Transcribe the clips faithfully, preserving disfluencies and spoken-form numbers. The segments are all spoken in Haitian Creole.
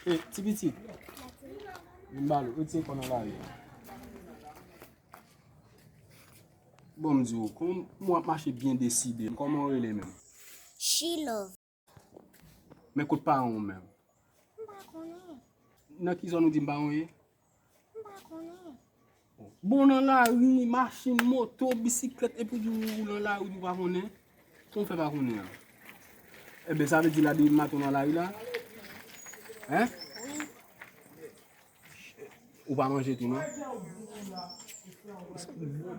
E, ti pitit, vin ba l, retire kò nan lari a. Bon, m di w, kòm w ap mache byen deside, kòman w rele menm? She Love. Men kot paran w menm? M pa konnen. Nan ki zòn ou di m paran w ye? M pa konnen. Bon, nan lari, machin, moto, bisiklèt, epi w di w nan lari, w pa konnen. Kòman w fè pa konnen an? Ebyen, sa vle di la depi maten w nan lari la? Hen? Wi. Ou pa manje tou, non?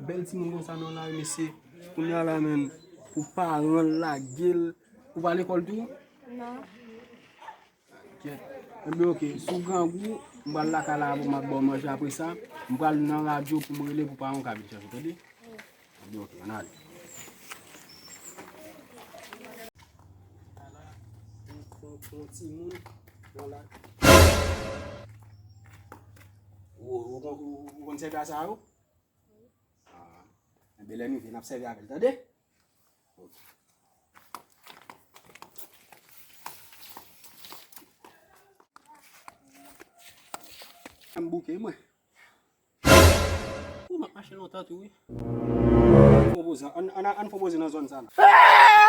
Bèl timoun konsa nan lari, mesye. Kounye a la, menm, pou paran l lage l, ou pa lekòl tou? Non. Kèt. Enben, oke. Si w grangou, m pral lakay la pou m ap ba w manje apre sa. M pral nan radyo pou m rele pou paran w ka vin chèche w, tande? Enben, oke, ann ale. Yon, yon, yon timoun nan la. Ou, ou, ou, ou konn sèvi a sa yo? Ah. Enben, lè n rive, n ap sèvi avè l, tande? M bouke, mwen. Ou m ap mache lontan tou, wi. Pwopoze, ann, ann, ann pwopoze nan zòn sa la.